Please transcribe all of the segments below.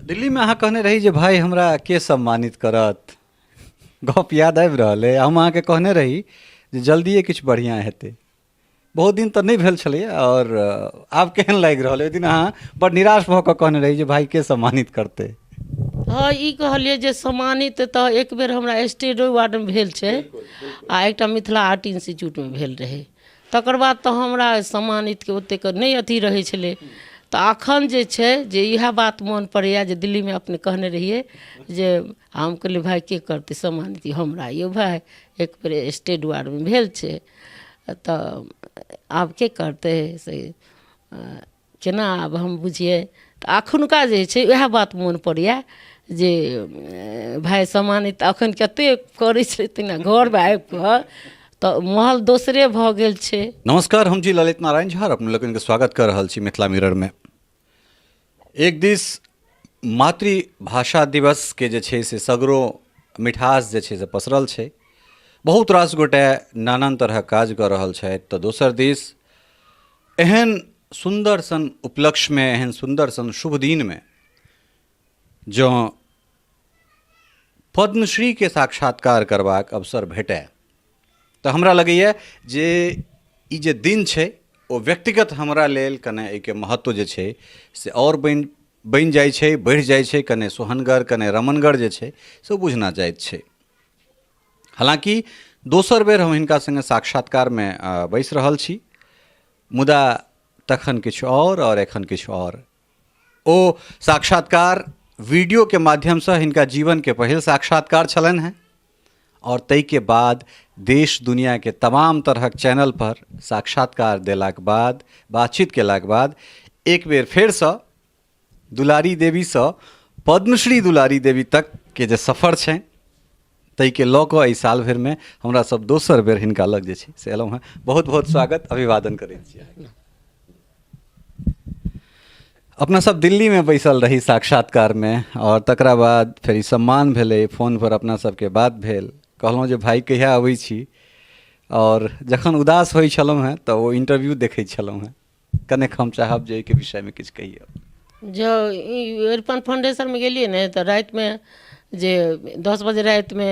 दिल्लीमे अहाँ कहने रही जे भाय हमरा के सम्मानित करत, गप याद आबि रहल अइ। हम अहाँके कहने रही जे जल्दिए किछु बढ़िआँ हेतै। बहुत दिन तऽ नहि भेल छलैए, आओर आब केहन लागि रहल अइ? ओहि दिन अहाँ बड़ निराश भऽ कऽ कहने रही जे भाय के सम्मानित करतै। हँ, ई कहलियै जे सम्मानित तऽ एक बेर हमरा स्टेट अवार्डमे भेल छै आ एकटा मिथिला आर्ट इंस्टीट्यूटमे भेल रहै। तकर बाद तऽ हमरा सम्मानितके ओतेक नहि अथी रहै छलै। तऽ एखन जे छै जे इएह बात मोन पड़ैए जे दिल्लीमे अपने कहने रहियै जे हम कहलियै भाय के करतै सम्मानित हमरा यौ भाय, एक बेर स्टेट अवार्डमे भेल छै, तऽ आब के करतै से केना आब हम बुझियै। तऽ एखुनका जे छै उएह बात मोन पड़ैए जे भाय सम्मानित एखन कतेक करै छथिन आ घरमे आबि कऽ तऽ महल दोसरे भऽ गेल छै। नमस्कार, हम जी ललित नारायण झा अपने लोकनिके स्वागत कऽ रहल छी मिथिला मिररमे। एक दिस मातृभाषा दिवसके जे छै से सगरो मिठास जे छै से पसरल छै, बहुत रास गोटे नानान तरहक काज कऽ रहल छथि, तऽ दोसर दिस एहन सुन्दर सन उपलक्ष्यमे, एहन सुन्दर सन शुभ दिनमे जँ पद्मश्रीके साक्षात्कार करबाक अवसर भेटय तऽ हमरा लगैए जे ई जे दिन छै ओ व्यक्तिगत हमरा लेल कने एहिके महत्व जे छै से आओर बनि बनि जाइ छै, बढ़ि जाइ छै, कने सोहनगर कने रमणगर जे छै से ओ बुझना जाइत छै। हालाँकि दोसर बेर हम हिनका सङ्गे साक्षात्कारमे बैसि रहल छी, मुदा तखन किछु आओर एखन किछु आओर। ओ साक्षात्कार वीडियोके माध्यमसँ हिनका जीवनके पहिल साक्षात्कार छलनि हेँ आओर ताहिके बाद देश दुनिआके तमाम तरहक चैनलपर साक्षात्कार देलाक बाद, बातचीत केलाक बाद एक बेर फेरसँ दुलारी देवीसँ पद्मश्री दुलारी देवी तकके जे सफर छनि ताहिके लऽ कऽ एहि साल भरिमे हमरा सब दोसर बेर हिनका लग जे छै से एलहुँ हेँ। बहुत बहुत स्वागत अभिवादन करै छी अहाँके। अपना सब दिल्लीमे बैसल रही साक्षात्कारमे आओर तकरा बाद फेर ई सम्मान भेलै, फोनपर अपना सबके बात भेल, कहलहुँ जे भाय कहिया अबै छी, आओर जखन उदास होइ छलहुँ हेँ तऽ ओ इंटरव्यू देखै छलहुँ हेँ। कनेक हम चाहब जे एहिके विषयमे किछु कहियौ। जँ ई अरिपन फाउंडेशनमे गेलियै ने तऽ रातिमे जे 10 बजे रातिमे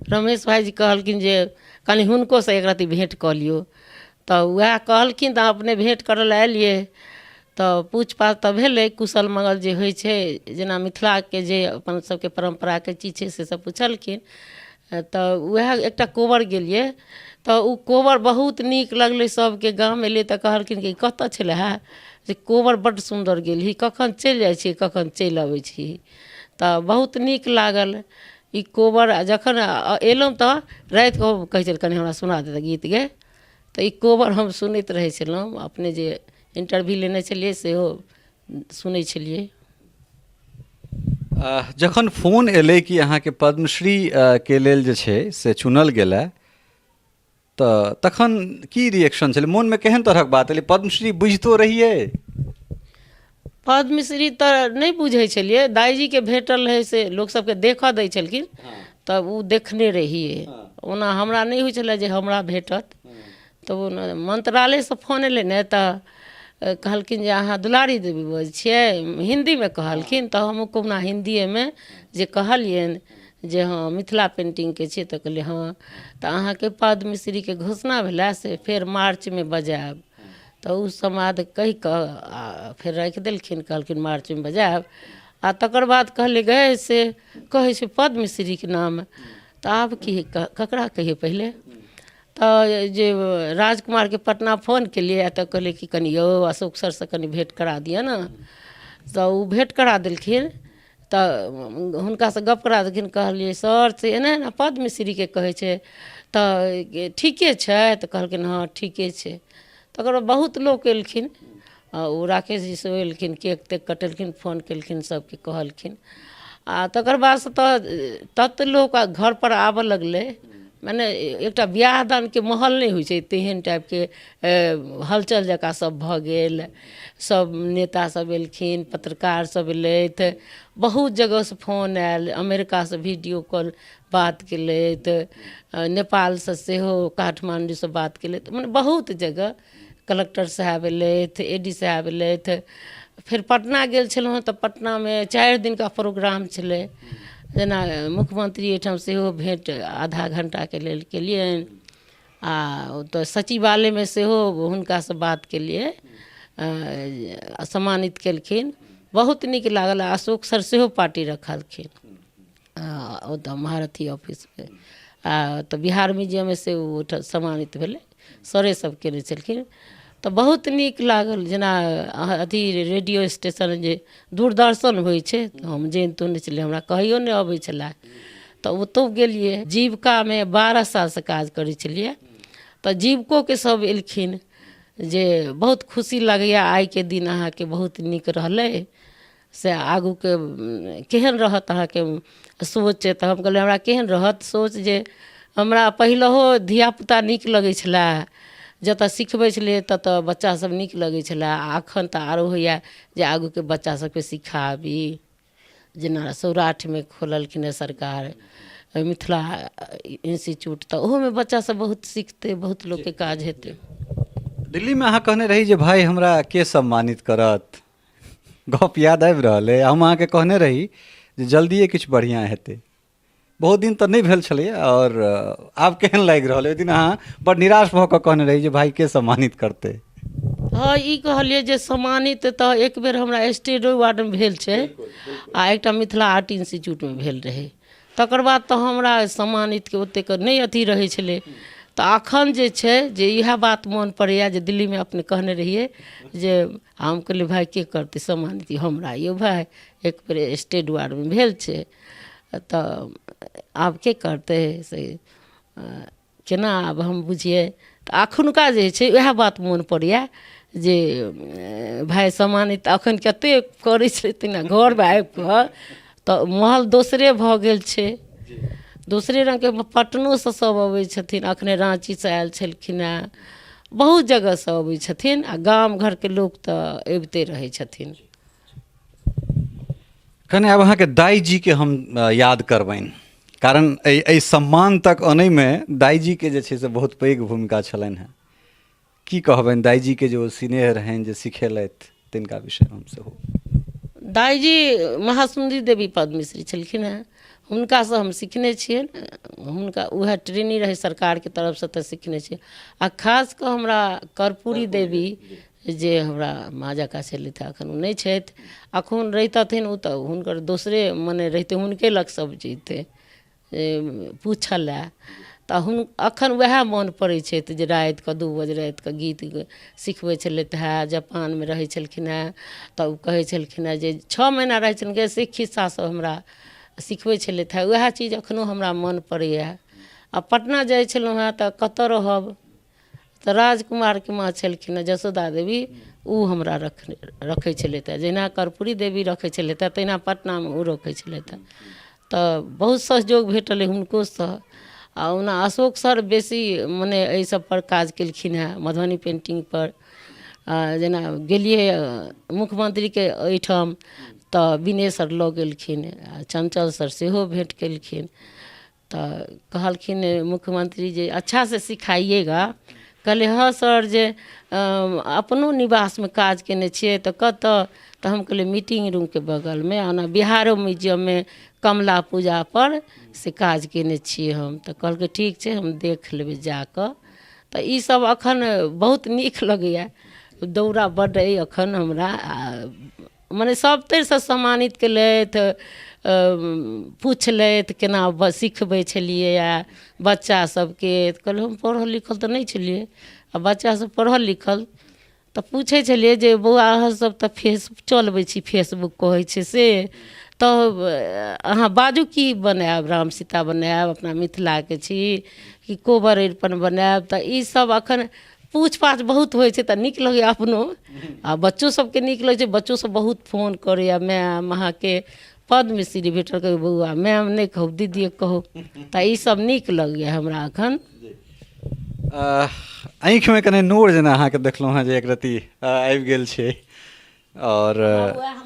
रमेश भाइजी कहलखिन जे कनि हुनकोसँ एक रत्ती भेँट कऽ लियौ, तऽ वएह कहलखिन तऽ अपने भेँट करऽ लए एलियै तऽ पूछपाछ तऽ भेलै, कुशल मङ्गल जे होइ छै जेना मिथिलाके जे अपन सबके परम्पराके चीज छै से सब पुछलखिन। तऽ वएह एकटा कोबर गेलियै तऽ ओ कोबर बहुत नीक लगलै सबके, गाम अयलियै तऽ कहलखिन कि कतऽ छलै हँ जे कोबर बड्ड सुन्दर गेलही, कखन चलि जाइ छिही कखन चलि अबै छिही। तऽ बहुत नीक लागल ई कोबर। आ जखन अयलहुँ तऽ रातिके कहै छलै कनि हमरा सुना दे तऽ गीत गे, तऽ ई कोबर हम सुनैत रहै छलहुँ। अपने जे इंटरव्यू लेने छलियै सेहो सुनै छलियै। जखन फोन एलै कि अहाँके पद्मश्री के लेल जे छै से चुनल गेलै तऽ तखन की रिएक्शन छलै, मोनमे केहन तरहक बात एलै? पद्मश्री बुझितो रहियै? पद्मश्री तऽ नहि बुझै छलियै, दाइजीके भेटल रहै से लोक सबके देखऽ दै छलखिन तऽ ओ देखने रहियै। ओना हमरा नहि होइ छलै जे हमरा भेटत। तऽ ओ मन्त्रालयसँ फोन एलै ने तऽ कहलखिन जे अहाँ दुलारी देवी बजै छियै, हिन्दीमे कहलखिन। तऽ हमहूँ कहुना हिन्दिएमे जे कहलियनि जे हँ मिथिला पेन्टिंगके छियै, तऽ कहलियै हँ। तऽ अहाँके पद्मश्रीके घोषणा भेलै से फेर मार्चमे बजायब। तऽ ओ समाद कहि कऽ आ फेर राखि देलखिन, कहलखिन मार्चमे बजायब। आ तकर बाद कहलियै गै से कहै छै पद्मश्रीके नाम, तऽ आब की ककरा कहियै पहिले। तऽ जे राजकुमारके पटना फोन केलियै तऽ कहलियै कि कनि यौ अशोक सरसँ कनि भेँट करा दिअ ने। तऽ ओ भेँट करा देलखिन, तऽ हुनकासँ गप्प करा देलखिन। कहलियै सर से एना एना पद्मश्रीके कहै छै तऽ ठीके छै? तऽ कहलखिन हँ ठीके छै। तकर बाद बहुत लोक एलखिन, आ ओ राकेश जी सेहो एलखिन, केक तेक कटेलखिन, फोन केलखिन, सभके कहलखिन। आ तकर बादसँ तऽ तत लोक घरपर आबऽ लगलै, मने एकटा बियाह दानके माहौल नहि होइ छै तेहन टाइपके हलचल जकाँ सभ भऽ गेल। सभ नेता सभ एलखिन, पत्रकार सभ एलथि, बहुत जगहसँ फोन आयल, अमेरिकासँ वीडियो कॉल बात केलथि, नेपालसँ सेहो काठमाण्डूसँ बात केलथि, मने बहुत जगह कलक्टर साहेब एलथि, ए डी साहेब एलथि, फेर पटना गेल छलहुँ हँ तऽ पटनामे 4 दिनका प्रोग्राम छलै। जेना मुख्यमंत्री एहिठाम सेहो भेँट आधा घण्टाके लेल केलियनि आ ओतऽ सचिवालयमे सेहो हुनकासँ बात केलियै, सम्मानित केलखिन, बहुत नीक लागल। आ अशोक सर सेहो पार्टी रखलखिन ओतऽ महारथी ऑफिसमे, आ तऽ बिहार म्यूजियममे से ओहिठाम सम्मानित भेलै, सरे सब केने छलखिन, तऽ बहुत नीक लागल। जेना अथी रेडियो स्टेशन जे दूरदर्शन होइ छै, तऽ हम जनितो नहि छलियै, हमरा कहैयो नहि अबै छलए, तऽ ओतहु गेलियै। जीविकामे 12 सालसँ काज करै छलियै, तऽ जीविकोके सब एलखिन जे बहुत खुशी लगैए आइके दिन अहाँके बहुत नीक रहलै, से आगूके केहन रहत अहाँके सोच? तऽ हम कहलियै हमरा केहन रहत सोच जे हमरा पहिलहो धियापुता नीक लगै छलए, जतऽ सिखबै छलियै ततऽ बच्चासभ नीक लगै छलए, आ एखन तऽ आरो होइए जे आगूके बच्चा सभके सिखाबी। जेना सौराठमे खोललखिन हेँ सरकार मिथिला इन्स्टिट्यूट, तऽ ओहोमे बच्चासभ बहुत सिखतै, बहुत लोकके काज हेतै। दिल्लीमे अहाँ कहने रही जे भाय हमरा के सम्मानित करत, गप याद आबि रहल अइ? हम अहाँके कहने रही जे जल्दिए किछु बढ़िआँ हेतै। बहुत दिन तऽ नहि भेल छलैए, आओर आब केहन लागि रहल अइ? ओहि दिन अहाँ बड़ निराश भऽ कऽ कहने रही जे भाय के सम्मानित करतै। हँ, ई कहलियै जे सम्मानित तऽ एक बेर हमरा स्टेट अवार्डमे भेल छै आ एकटा मिथिला आर्ट इन्स्टिट्यूटमे भेल रहै। तकर बाद तऽ हमरा सम्मानितके ओतेक नहि अथी रहै छलै। तऽ एखन जे छै जे इएह बात मोन पड़ैए जे दिल्लीमे अपने कहने रहियै जे हम कहलियै भाय के करतै सम्मानित हमरा यौ भाय, एक बेर स्टेट वार्डमे भेल छै, तऽ आब के करतै से केना आब हम बुझियै? तऽ एखुनका जे छै उएह बात मोन पड़ैए जे भाय सम्मानित एखन कतेक करै छथिन। आ घरमे आबि कऽ तऽ माहौल दोसरे भऽ गेल छै, दोसरे रङ्गके। पटनोसँ सभ अबै छथिन, एखने राँचीसँ आयल छलखिन हेँ, बहुत जगहसँ अबै छथिन, आ गाम घरके लोक तऽ अबिते रहै छथिन। कने आब अहाँके दाइजीके हम याद करबनि, कारण एहि एहि सम्मान तक अनैमे दाइजीके जे छै से बहुत पैघ भूमिका छलनि हेँ। की कहबनि दाइजीके जे ओ सिनेह रहनि, जे सिखेलथि, तिनका विषयमे हम सेहो? दाइजी महासुन्दरी देवी पद्मश्री छलखिन हेँ, हुनकासँ हम सिखने छियनि। हुनका उएह ट्रेनिंग रहै सरकारके तरफसँ, तऽ सिखने छियै। आ खास कऽ हमरा कर्पूरी देवी जे हमरा माँ जकाँ छलथि, एखन ओ नहि छथि। एखन रहितथिन ओ तऽ हुनकर दोसरे मने रहितै, हुनके लग सभ जैतै पूछऽ लए। तऽ एखन उएह मोन पड़ै छथि जे रातिके 2 बजे रातिके गीत सिखबै छलथि हेँ। जापानमे रहै छलखिन हेँ, तऽ ओ कहै छलखिन हेँ जे 6 महीना रहै छलखिन से खिस्सा सब हमरा सिखबै छलथि हेँ। उएह चीज एखनो हमरा मोन पड़ैए। आ पटना जाइ छलहुँ हेँ तऽ कतऽ रहब? तऽ राजकुमारके माँ छलखिन हेँ जसोदा देवी, ओ हमरा रखने रखै छलथि हेँ। जहिना कर्पूरी देवी रखै छलथि हेँ, तहिना पटनामे ओ रखै छलथि हेँ। तऽ बहुत सहयोग भेटल अइ हुनकोसँ। आ ओना अशोक सर बेसी मने एहि सभपर काज केलखिन हेँ, मधुबनी पेन्टिंगपर। जेना गेलियै मुख्यमन्त्रीके एहिठाम तऽ विनय सर लऽ गेलखिन, आ चञ्चल सर सेहो भेँट केलखिन। तऽ कहलखिन मुख्यमंत्री जे अच्छा से सिखाइएगा। कहलियै हँ सर, जे अपनो निवासमे काज कयने छियै। तऽ कतऽ? तऽ हम कहलियै मीटिंग रूमके बगलमे, ओना बिहारो म्यूजियममे कमला पूजापर से काज कयने छियै हम। तऽ कहलकै ठीक छै, हम देख लेबै जा कऽ। तऽ ईसभ एखन बहुत नीक लगैए। दौरा बड्ड अइ एखन हमरा, आ मने सभ तरहसँ सम्मानित केलथि, पुछलथि केना सिखबै छलियै बच्चा सभके। तऽ कहलियै हम पढ़ल लिखल तऽ नहि छलियै, आ बच्चा सभ पढ़ल लिखल। तऽ पूछै छलियै जे बौआ, अहाँ सभ तऽ फेस चलबै छी, फेसबुक कहै छै से, तऽ अहाँ बाजू की बनायब? राम सीता बनायब, अपना मिथिलाके छी, कि कोबर अरिपन बनायब? तऽ ईसभ एखन पूछ पाछ बहुत होइ छै, तऽ नीक लगैए अपनो आ बच्चो सभके नीक लगै छै। बच्चो सभ बहुत फोन करैए, मैम अहाँके पद्मश्री भेटल। कहै बौआ, मैम नहि कहू, दीदिए कहू। तऽ ईसभ नीक लगैए हमरा एखन। आँखिमे कने नोर जेना अहाँके देखलहुँ हेँ जे एक रत्ती आबि गेल छै, आओर तऽ उएह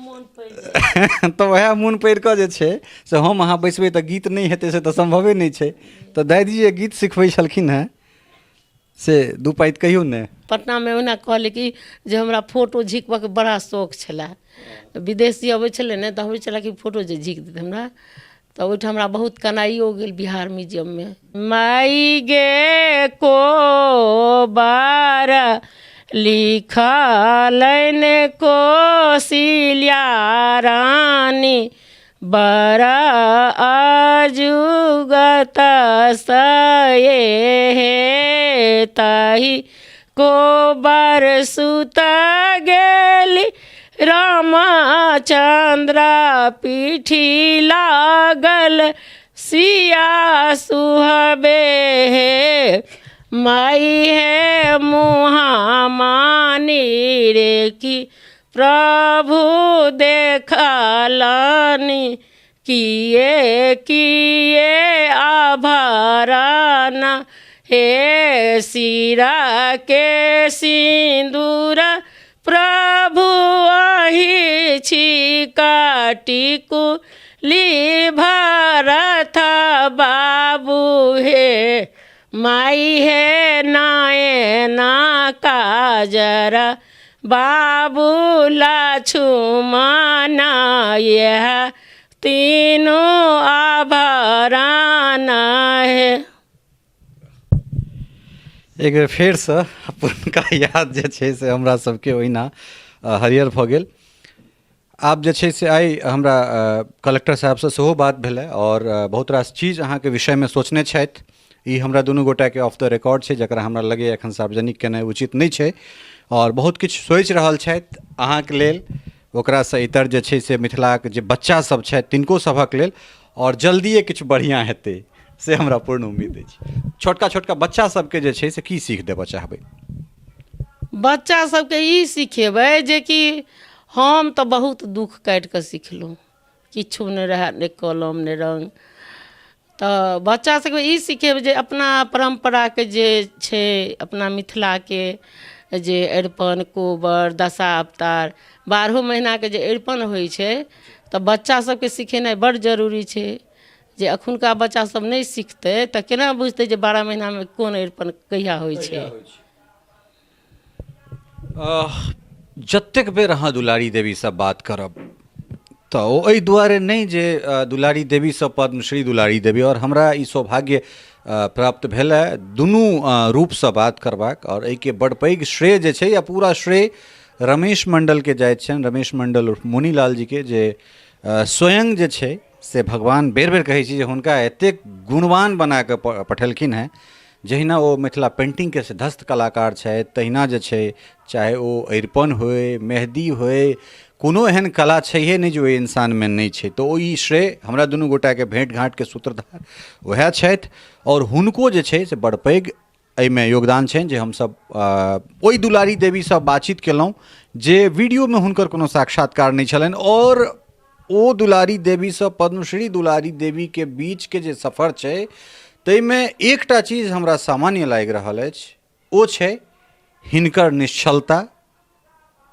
मोन पड़ि कऽ जे छै से हम अहाँ बैसबै तऽ गीत नहि हेतै, से तऽ सम्भवे नहि छै। तऽ दादी जे गीत सिखबै छलखिन हेँ से दू पाइत कहियौ ने। पटनामे ओहिना कहली कि जे हमरा फोटो झिकबऽके बड़ा शौक छलए। विदेशी अबै छलै ने तऽ होइ छलै कि फोटो जे झीक देतै हमरा, तऽ ओहिठाम हमरा बहुत कनाइयो गेल बिहार म्यूजियममे। माइ गे कोबर लिखलनि कोशिल्या रानी बर अजुगत सये हे ताहि कोबर सुत गेली रामचन्द्र पीठी लागल सिया सुहबे हे माइ हे मुहा मानी रे की प्रभु देखलनि किए किए आभरण हे सिरा के सिन्दूर प्रभु अही छी काटिकुली भरत बाबू हे माइ हे नयना काजर बाबू लछुमन यह तीनू आभरण हे। एक बेर फेरसँ पुरनका याद जे छै से हमरा सबके ओहिना हरियर भऽ गेल। आब जे छै से आइ हमरा कलेक्टर साहबसँ सेहो बात भेलै आओर बहुत रास चीज अहाँके विषयमे सोचने छथि। ई हमरा दुनू गोटाके ऑफ the record छै, जकरा हमरा लगैए एखन सार्वजनिक केनाइ उचित नहि छै, आओर बहुत किछु सोचि रहल छथि अहाँके लेल, ओकरासँ इतर जे छै से मिथिलाके जे बच्चा सब छथि तिनको सभक लेल, आओर जल्दिए किछु बढ़िआँ हेतै से हमरा पूर्ण उम्मीद अछि। छोटका छोटका बच्चा सबके जे छै से की सीख देबऽ चाहबै? बच्चा सबके ई सिखेबै जेकि हम तऽ बहुत दुःख काटिकऽ सिखलहुँ, किछु नहि रहए, नहि कलम नहि रङ्ग। तऽ बच्चा सबके ई सिखेबै जे अपना परम्पराके जे छै, अपना मिथिलाके जे अरिपन कोबर दशा अवतार 12 महीनाके जे अरिपन होइ छै, तऽ बच्चा सबके सिखेनाइ बड्ड जरूरी छै। जे एखुनका बच्चा सब नहि सिखतै तऽ केना बुझतै जे 12 महीनामे कोन अरिपन कहिया होइ छै। जतेक बेर अहाँ दुलारी देवीसँ बात करब तऽ ओ एहि दुआरे नहि जे दुलारी देवीसँ पद्मश्री दुलारी देवी, आओर हमरा ई सौभाग्य प्राप्त भेल है दुनू रूपसँ बात करबाक, आओर एहिके बड़ पैघ श्रेय जे छै या पूरा श्रेय रमेश मण्डलके जाइत छनि, रमेश मण्डल उर्फ मुनीलाल जीके, जे स्वयं जे छै से भगवान बेर बेर कहै छी जे हुनका एतेक गुणवान बना कऽ पठेलखिन हेँ। जहिना ओ मिथिला पेन्टिंगके सिद्धस्त कलाकार छथि, तहिना जे छै चाहे ओ अरिपन होइ, मेहदी होइ, कोनो एहन कला छैहे नहि जे ओहि इन्सानमे नहि छै। तऽ ओ ई श्रेय हमरा दुनू गोटाके भेँट घाँटके सूत्रधार उएह छथि, आओर हुनको जे छै से बड़ पैघ एहिमे योगदान छनि जे हमसभ ओहि दुलारी देवीसँ बातचीत केलहुँ जे वीडियोमे हुनकर कोनो साक्षात्कार नहि छलनि। आओर ओ दुलारी देवीसँ पद्मश्री दुलारी देवीके बीचके जे सफर छै ताहिमे एकटा चीज हमरा सामान्य लागि रहल अछि, ओ छै हिनकर निश्चलता।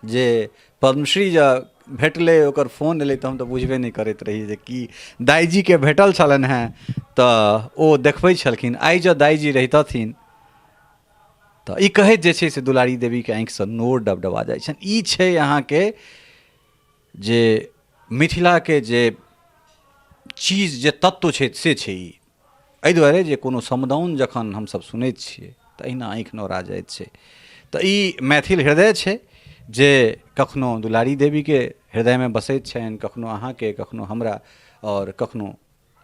जे पद्मश्री जे भेटलै, ओकर फोन एलै तऽ हम तऽ बुझबे नहि करैत रही जे की दाइजीके भेटल छलनि हेँ, तऽ ओ देखबै छलखिन। आइ जँ दाइजी रहितथिन तऽ ई कहैत जे छै से दुलारी देवीके आँखिसँ नोर डबडबा जाइ छनि। ई छै अहाँके जे मिथिलाके जे चीज जे तत्व छै से छै ई। एहि दुआरे जे कोनो समदाउन जखन हमसब सुनैत छियै तऽ अहिना आँखि नोरा जाइत छै। तऽ ई मैथिल हृदय छै जे कखनो दुलारी देवीके हृदयमे बसैत छनि, कखनो अहाँके, कखनो हमरा, आओर कखनो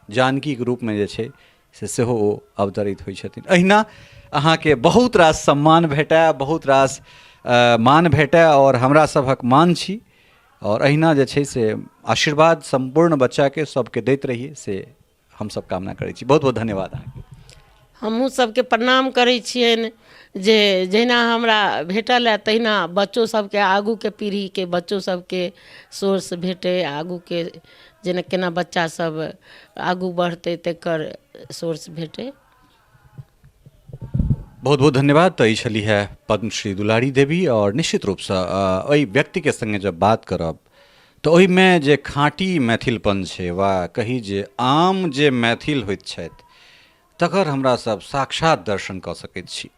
जानकीके रूपमे जे छै से सेहो ओ अवतरित होइ छथिन। अहिना अहाँके बहुत रास सम्मान भेटए, बहुत रास मान भेटए, आओर हमरा सभक मान छी, आओर अहिना जे छै से आशीर्वाद सम्पूर्ण बच्चाके सबके दैत रहियै से हमसब कामना करै छी। बहुत बहुत धन्यवाद अहाँके। हमहूँ सबके प्रणाम करै छियनि जे जहिना हमरा भेटल हए तहिना बच्चो सबके आगूके पीढ़ीके बच्चो सबके सोर्स भेटै, आगूके जेना केना बच्चा सब आगू बढ़तै तकर सोर्स भेटै। बहुत बहुत धन्यवाद। तऽ ई छलीह है पद्मश्री दुलारी देवी, आओर निश्चित रूपसँ एहि व्यक्तिके सङ्गे जब बात करब तऽ ओहिमे जे खाँटी मैथिलपन छै वा कही जे आम जे मैथिल होइत छथि तकर हमरा सब साक्षात दर्शन कऽ सकैत छी।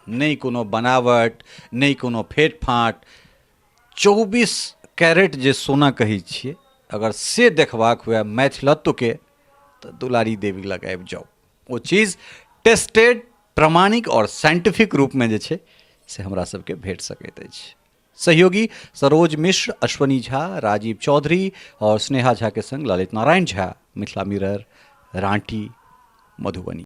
नहि कोनो बनावट, नहि कोनो फेट फाट। 24 कैरेट जे सोना कहै छियै, अगर से देखबाक हुए मैथिलत्वके तऽ दुलारी देवी लग आबि जाउ। ओ चीज टेस्टेड, प्रमाणिक आओर साइंटिफिक रूपमे जे छै से हमरा सबके भेट सकैत अछि। सहयोगी सरोज मिश्र, अश्वनी झा, राजीव चौधरी और स्नेहा झा के संग ललित नारायण झा, मिथिला मिरर, रांटी, मधुबनी।